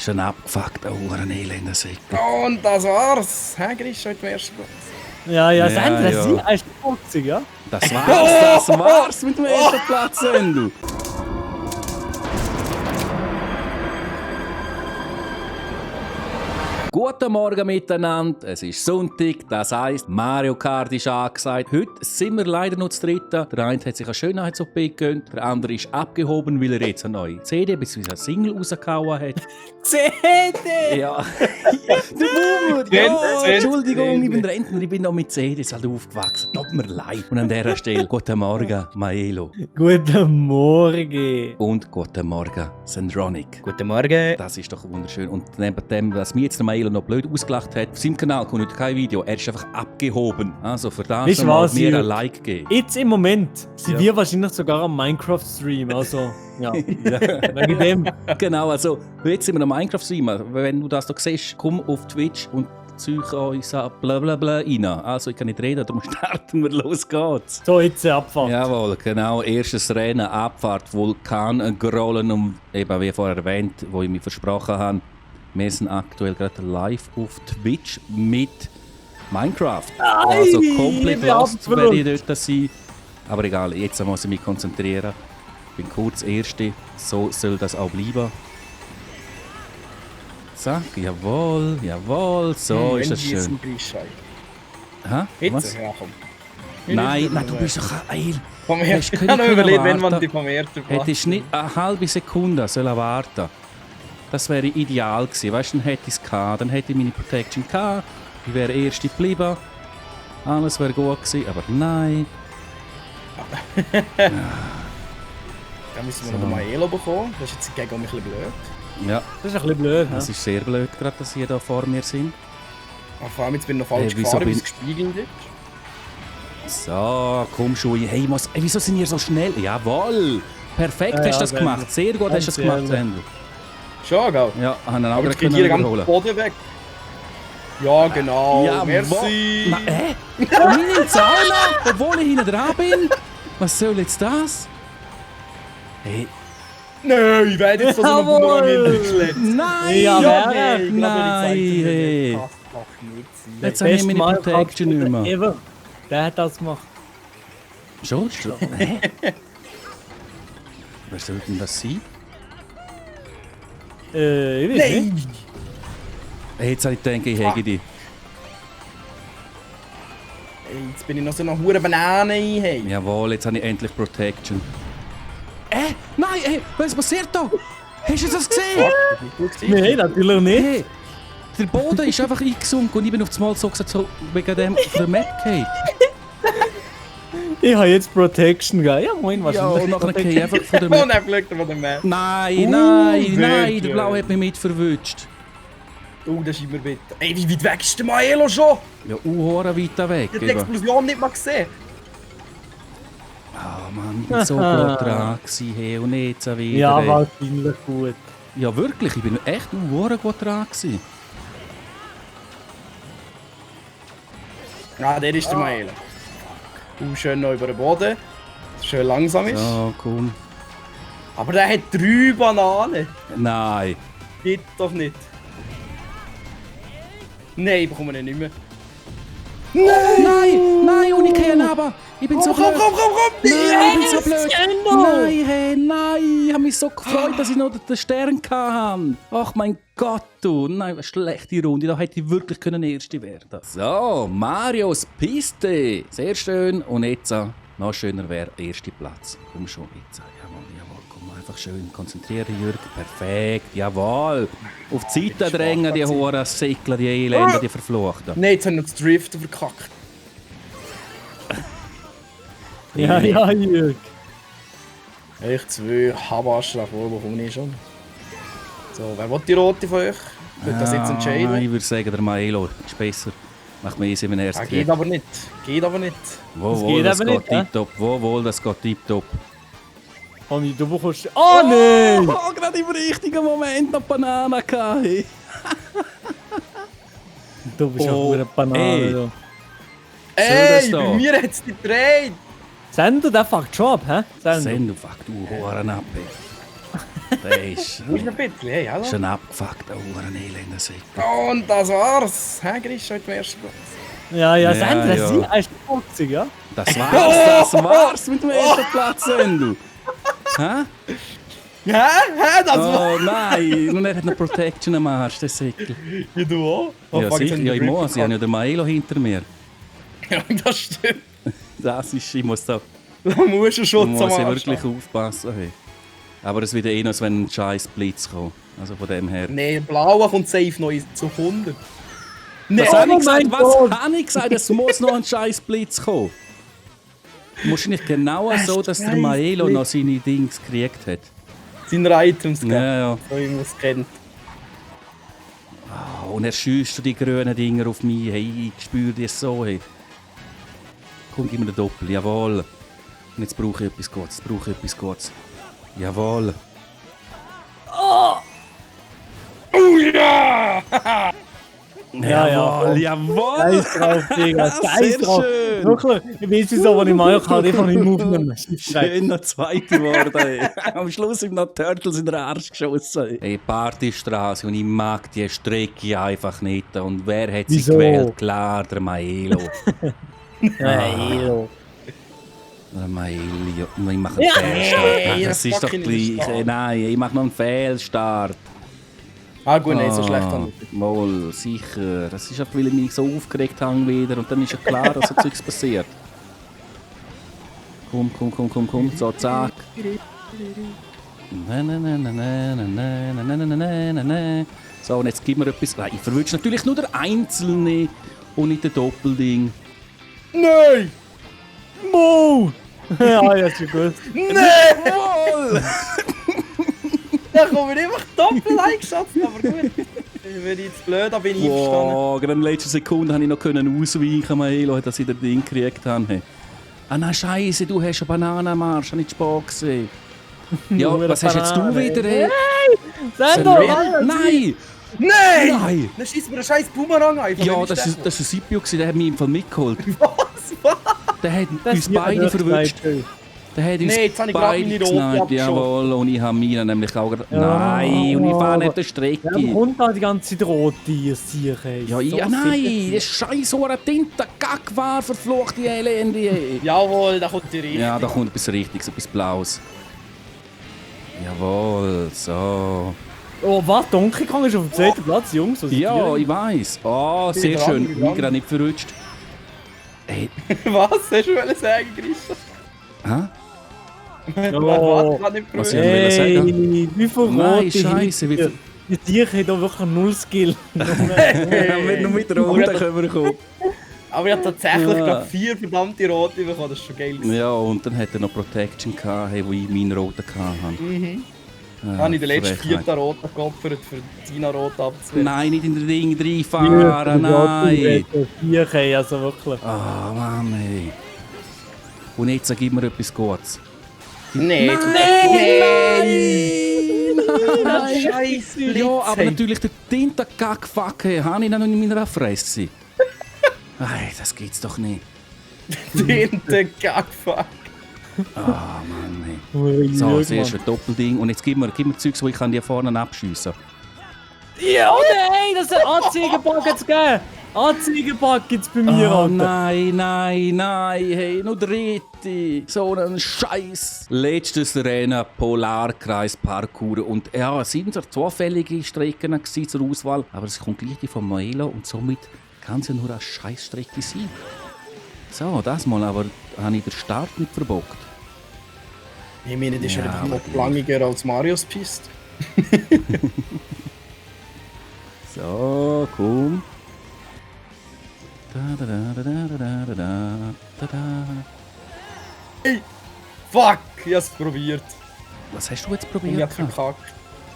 Schon abgefuckt, ein elender Säckel. Und das war's. Häger ist schon im ersten Platz. Ja, Sender, das ist echt witzig, ja? Das war's mit dem ersten Platz, Sendu. Guten Morgen miteinander, es ist Sonntag, das heisst, Mario Kart ist angesagt. Heute sind wir leider noch zu dritten. Der eine hat sich eine Schönheits-OP gegönnt, der andere ist abgehoben, weil er jetzt eine neue CD bzw. eine Single rausgehauen hat. CD! Ja, du Boomer! Ja, Entschuldigung, ich bin Rentner, ich bin noch mit CDs halt aufgewachsen. Tut mir leid. Und an dieser Stelle, guten Morgen, Maelo. Guten Morgen. Und guten Morgen, Sandronic. Guten Morgen. Das ist doch wunderschön. Und neben dem, was mir jetzt der Maelo noch blöd ausgelacht hat, auf seinem Kanal kommt heute kein Video. Er ist einfach abgehoben. Also für das Weißt du mal was, mir ein Jürg? Like geben. Jetzt im Moment sind wir wahrscheinlich sogar am Minecraft-Stream. Also, ja. Wegen dem. Genau, also jetzt sind wir am Minecraft-Streamer. Wenn du das hier siehst, komm auf Twitch und zeug uns blablabla rein. Also ich kann nicht reden, darum starten wir. Los geht's. So, jetzt Abfahrt. Jawohl, genau. Erstes Rennen, Abfahrt, Vulkangrollen und eben wie vorher erwähnt, wo ich mir versprochen habe, wir sind aktuell gerade live auf Twitch mit Minecraft. Also komplett lost werde ich dort sein. Aber egal, jetzt muss ich mich konzentrieren. Ich bin kurz Erste, so soll das auch bleiben. Zack, jawohl, jawohl, so ist das schön. Hä? Jetzt? Was? Ja, komm. Nein, du bist doch ein Vom ersten. Ich habe noch überlegt, wenn man die vom ersten Platz. Hättest nicht eine halbe Sekunde sollen warten. Das wäre ideal gewesen. Weißt du, dann hätte ich es gehabt, dann hätte ich meine Protection gehabt, ich wäre Erste geblieben, alles wäre gut gewesen, aber nein. Dann müssen wir noch mal Elo bekommen. Das ist jetzt gegen mich ein bisschen blöd. Ja, Das ist ein bisschen blöd. das ist sehr blöd, gerade, dass ihr da vor mir sind. Vor allem jetzt bin ich noch falsch wieso gefahren, weil bin- es gespiegelt ist. So, komm schon. Hey, wieso sind ihr so schnell? Jawohl! Perfekt Ja, hast du das ja, gemacht. Sehr gut hast du das Ganz gemacht, ehrlich. Sendel. Schon, gell? Ja, habe einen Aber anderen jetzt kriegt können jeder ganz überholen. Boden weg. Ja, genau. Ja, merci. Na, Meine nimmt auch noch, obwohl ich hinten dran bin. Was soll jetzt das? Hey, Nein, ich werde jetzt von so einem Jawohl. Bumerang hintergeschleppt. nein! Ja, Nein, ich glaube, nein, ich hey. Das kann doch nicht sein. Jetzt habe ich meine Protection nicht mehr. Ever. Der hat das gemacht. Schon? Hä? Wer soll denn das sein? Ich weiß nicht. Nein! Hey, jetzt habe ich gedacht, ich hätte die. Ey, jetzt bin ich noch so eine hure Banane ein. Hey. Jawohl, jetzt habe ich endlich Protection. Nein, was passiert da? Hast du das gesehen? Nein, natürlich nicht. Hey, der Boden ist einfach eingesunken und ich bin auf das Mal so gesagt, so wegen dem auf der Map gefallen. Ich habe jetzt Protection, gell? Ja, moin, was Ja, und nachher gehe ich einfach von der Und Map. dann fliegt er von dem Map. Nein, nein, wirklich? nein, der Blau hat mich mit verwünscht. Das ist immer bitter. Ey, wie weit weg ist der Maelo schon? Ja, weiter weg. Ich hab die Explosion nicht mal gesehen. Oh Mann, ich bin so gut dran gewesen, hey, und jetzt auch wieder. Ja, ey. wahrscheinlich gut. Ja, wirklich, ich bin echt nur gut dran gewesen. Ah, der ist der Maelo. Schön noch über den Boden. Schön langsam ist. So, komm. Aber der hat 3 Bananen. Nein. Geht doch nicht. Nein, bekommen wir ihn nicht mehr. Nein, und ich gehe runter. Ich bin so blöd. Komm! Nein, ich bin so Yes, blöd. Endo. Nein, hey, nein. Ich habe mich so gefreut, dass ich noch den Stern hatte. Ach mein Gott, du. Nein, eine schlechte Runde. Da hätte ich wirklich Erste werden. So, Marios Piste. Sehr schön. Und jetzt noch schöner wäre erster Platz. Komm schon, jetzt. Jawohl. Komm einfach schön konzentrieren, Jürg. Perfekt. Jawohl. Auf die Seite drängen, die Huren, Säckler, die Elender, die Verfluchten. Nein, jetzt haben wir das Driften verkackt. Ja, Jürg. Ich 2 Habaschra vor, wo komme ich schon? So, wer will die rote von euch? Wird das jetzt entscheiden? Ich würde sagen, der Maelo ist besser. Macht mir easy, wenn er erst Geht aber nicht. Geht aber nicht. Wohl, Das das geht geht aber nicht, tipptopp. Wohl, das geht tipptopp. Honey, du bekommst... Oh, nein! Oh, gerade im richtigen Moment noch Banane gehabt. Du bist ja Oh, eine Banane. ey. Du. Ey, da? bei mir hat es gedreht! Sender, der fuckt schon ab, hä? Sender. Send, fuck, du Huren ab. Ey. Der ist, Wo ist ein bisschen? Hey, hallo? ist ein abgefuckter elender Säckel. Und das war's. Hä, Grisch, heute im ersten Platz. Ja, Ja, Sandra, ja. sie ist 50, ja? Das war's mit dem ersten Platz, Endo. Hä? Hä, das war's. Oh nein, und er hat noch Protection am Arsch, der Säckel. Ja, du auch? Oh, Ja, fuck, sicher, jetzt ja, haben ich wir muss, ich habe ja den Maelo hinter mir. Ja, das stimmt. Das ist, ich muss da Da musst du Schutz muss am ich Arsch wirklich haben. aufpassen. Hey. Aber es wird eh noch, wenn ein scheiß Blitz kommt. Also von dem her. Nee, Blauer kommt safe noch zu 100. Nee, Was habe ich mein gesagt? Gott. Was habe ich gesagt? Es muss noch ein scheiß Blitz kommen. Muss nicht genau so, dass der scheiß Maelo Blitz. noch seine Dings gekriegt hat. seine Items gegeben. Ja, ja. So, ich muss kennen. Oh, und er schießt so die grünen Dinger auf mich. Hey, ich spüre das so. Hey. Komm, gib mir den Doppel. Jawohl. Und jetzt brauche ich etwas Gutes. Jawohl. Ja, Jawohl. Scheiß drauf, Digga. Scheiß Sehr drauf. schön. Wirklich, ich weiß nicht so, wenn ich Mario Kart einfach nicht mehr aufnehmen. Schön noch Zweite geworden. Ey. Am Schluss haben noch Turtles in den Arsch geschossen. Ey. Hey, Partystraße und ich mag die Strecke einfach nicht. Und wer hat sie Wieso? gewählt? Klar, der Maelo. Nein, Der Maelo. Ich mache einen Fehlstart. Hey, Das ist doch fucking gleich. Start. Hey, nein, ich mache noch einen Fehlstart. Ah gut, nicht so schlecht an. Mal, sicher. Das ist einfach, weil ich mich so aufgeregt habe wieder. Und dann ist ja klar, dass so Zeugs passiert. Komm. So, zack. So, und jetzt gib mir etwas. Nein, ich verwünsche natürlich nur der Einzelne und nicht der Doppelding. Nein! Mo! Ja, ja, schon gut. Nein! Da kommen wir einfach doppelt eingeschätzt, aber gut. Wenn ich jetzt blöd, da bin ich einverstanden. Wow, gerade in der letzten Sekunde konnte ich noch ausweichen, Maelo, dass ich das Ding gekriegt habe. Hey. Ah nein, Scheiße, du hast eine Banane am Arsch, habe ich nicht Sport gesehen. Ja, Nur was eine hast jetzt du Banane. wieder? Hey? Sandro! Nein! Nein! Nein! Dann schießt mir einen scheiß Boomerang einfach. Ja, Wenn ich das sterbe. ist ein Sipio, der hat mich im Fall mitgeholt. Was? Der hat Das uns wird beide nicht verwünscht. gesagt. Der hat uns Nee, jetzt habe ich gerade beide meine Rote gesniped, abgeschossen. jawohl, und ich habe meine nämlich auch... Ja. Nein, und ich fahre nicht der Ja, Strecke. aber kommt da die ganze Zeit rot, die Sicher. Ja, nein, das scheiß Hure Tinte, Kack war, verfluchte Elende. Ey. Jawohl, da kommt die Richtung. Ja, da kommt etwas Richtiges, etwas Blaues. Jawohl, so. Oh, was? Donkey Kong ist auf dem zweiten Platz, Jungs. Was ist Ja, hier? ich weiß. Oh, sehr dran, schön. bin Ich dran. gerade nicht verrutscht. Ey, Was? Hast du wollen sagen, Grisha? hä? Oh. Was? Nicht Was berührt. ich Hey, sagen? wie viel Nein, rote Scheisse, wie viel- Die Tiere haben da wirklich null Skill. Wenn nur mit der Runde können wir kommen. Aber ich habe tatsächlich Ja. gerade 4 verdammte Rote bekommen, das ist schon geil. Ja, und dann hat er noch Protection gehabt, hey, wo ich meinen roten hatte. Ja, habe ich den letzten Frechheit. 4. Roten geopfert, für Tina Rot abzuwehren. Nein, nicht in den Ring reinfahren, nein. Tiere, also wirklich. Ah, Mann, ey. Und jetzt sag ich mir etwas Gutes. Nee, Nein! Scheiß Blitz. Ja, aber natürlich der Tintenkack-Fuck, hey, habe ich noch in meiner Fresse. Ei, das geht's doch nicht. Tinte Gagfuck. Ah, Mann, ey. Ui, So, schau das mal. erste Doppelding. Und jetzt gib mir Zeugs, wo ich kann die vorne abschiessen. Ja, oh nein, das ist ein Anzeigenbug jetzt gegeben. Anzeigenbug gibt's bei mir, Oh Alter. nein, hey, noch dritte. So ein Scheiß. Letztes Rennen, Polarkreis Parkour. Und ja, es sind zwar zufällige Strecken gewesen zur Auswahl, aber es kommt gleich die von Maelo und somit kann es ja nur eine Scheißstrecke sein. So, das mal aber habe ich den Start nicht verbockt. Ich meine, das ist Ja, ja einfach aber noch plangiger als Marios Piste. So, komm. Da, da, da, da, da, da, da, da, da. Fuck, ich hab's probiert. Was hast du jetzt Und probiert? ich hab verkackt.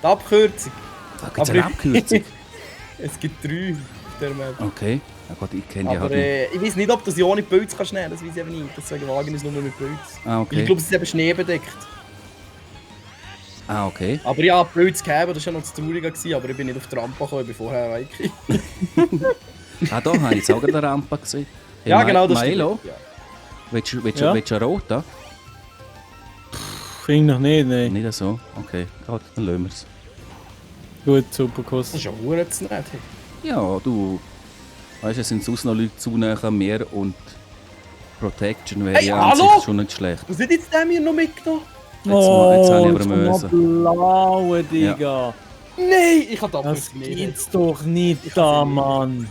Die Abkürzung. Da gibt es Aber eine Abkürzung. Es gibt 3 auf der Map. Okay. Ja gut, ich kenne die Aber halt nicht. ich weiß nicht, ob du sie ohne Pilz kannst nehmen, das weiß ich eben nicht. Deswegen wagen wir es nur mit Pilz. Ah, Ich okay. glaube, es ist eben schneebedeckt. Ah, okay. Aber ja, Pilz gegeben, das war ja noch das Traurige, gewesen, aber ich bin nicht auf die Rampe gekommen, ich bin vorher weggekommen. Ah, da habe ich jetzt auch gerade eine Rampe gesehen. Hey, Ja, genau, das Maelo, stimmt. Ja. willst du Ja? einen roten? Finde ich nicht, nein. Nicht so? Okay, gut, dann lassen wir es. Gut, super, Kuss. Das ist ja verdammt zu nett. Ja, du. Weißt du, es sind sonst noch Leute zu nah an mir und Protection wäre Hey, ja an hallo? sich schon nicht schlecht. Was hat jetzt der mir noch mitgenommen? Jetzt habe ich aber jetzt müssen. blaue, Digga. Nein, ich hab Das das nicht. geht's doch nicht da, Mann.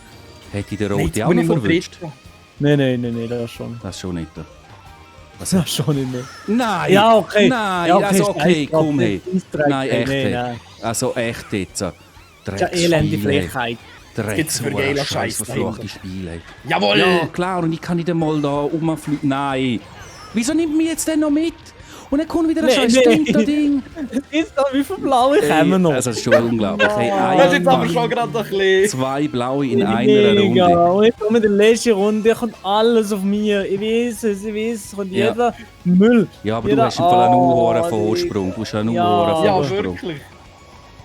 Hätte ich den Nein, Rote jetzt auch bin noch ich verwünscht? Dritter. Nein, das schon. Das schon nicht. Das schon nicht mehr. Nein! Ja, okay. Nein, Ja, okay, also okay, scheiß komm drauf, hey. Easter Egg, Nein, echt. nein, nein. Also echt jetzt. Das ist eine elende Drecksspiele. Frechheit. gibt's für geile Scheiß Scheiß verfluchte dahinter. Spiele. Jawohl! Ja, klar, und ich kann nicht einmal da rumfliegen. Nein! Wieso nimmt mich jetzt denn noch mit? Und dann kommt wieder ein scheiß Ding. Ist da, wie viele blaue kommen noch? Also, das ist schon unglaublich. Hey, Das ist jetzt aber einmal schon gerade ein bisschen... 2 blaue in einer Mega. Runde. Und jetzt kommen wir in der letzten Runde, kommt alles auf mir. Ich weiß es, kommt Ja. jeder Müll. Ja, aber Jeder- du hast im Fall einen hohen Oh, Vorsprung. Du hast einen Ja. hohen Ja, Vorsprung. wirklich.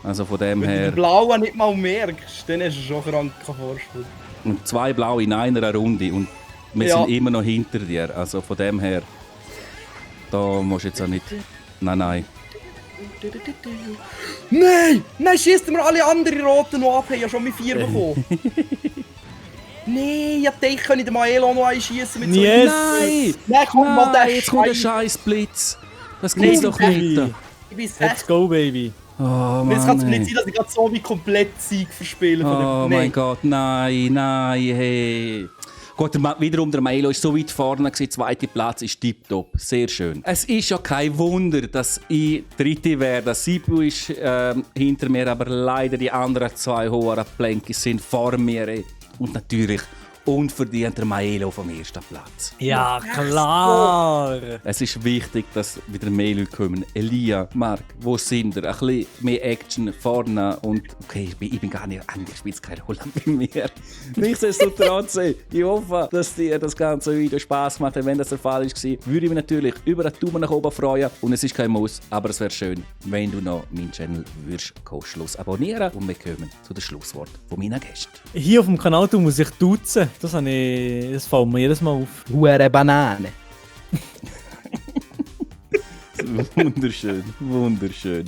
Also von dem Wenn du her. den Blauen nicht mal merkst, dann ist es schon krank Vorsprung. Und 2 blaue in einer Runde. Und wir Ja. sind immer noch hinter dir. Also von dem her. Da musst du jetzt auch nicht. Nein. Nein! Nein, schießt mir alle anderen Roten noch ab, ich habe schon mit 4 bekommen. Nein, ich dachte, ich könnte den Maelo noch einschießen mit so Yes. Nein! Nein, komm mal, der Jetzt kommt der Scheiß. scheiß Blitz. Das gibt's Nein, doch nicht. Ich bin Let's echt. go, Baby. Oh Jetzt kann es Mann. mir nicht Ey. sein, dass ich gerade so wie komplett Sieg verspiele. Oh Nein. mein Gott, nein, hey. Gut, wiederum der Milo ist so weit vorne, der zweite Platz ist tipptopp, sehr schön. Es ist ja kein Wunder, dass ich Dritte werde. Sibu ist hinter mir, aber leider die anderen 2 hohen Plänke sind vor mir. Ey. Und natürlich unverdient der Maelo vom ersten Platz. Ja, klar. Es ist wichtig, dass wieder mehr Leute kommen. Elia, Marc, wo sind ihr? Ein bisschen mehr Action vorne und okay, ich bin gar nicht anders, spielt keine Rolle bei mir. Nichtsdestotrotz, ich hoffe, dass dir das ganze Video Spaß gemacht hat. Wenn das der Fall war, würde ich mich natürlich über einen Daumen nach oben freuen. Und es ist kein Muss, aber es wäre schön, wenn du noch meinen Channel kostenlos abonnieren und wir kommen zu den Schlusswort von meinen Gästen. Hier auf dem Kanal muss ich duzen. Das fällt mir jedes Mal auf. Hure Banane. Wunderschön, wunderschön.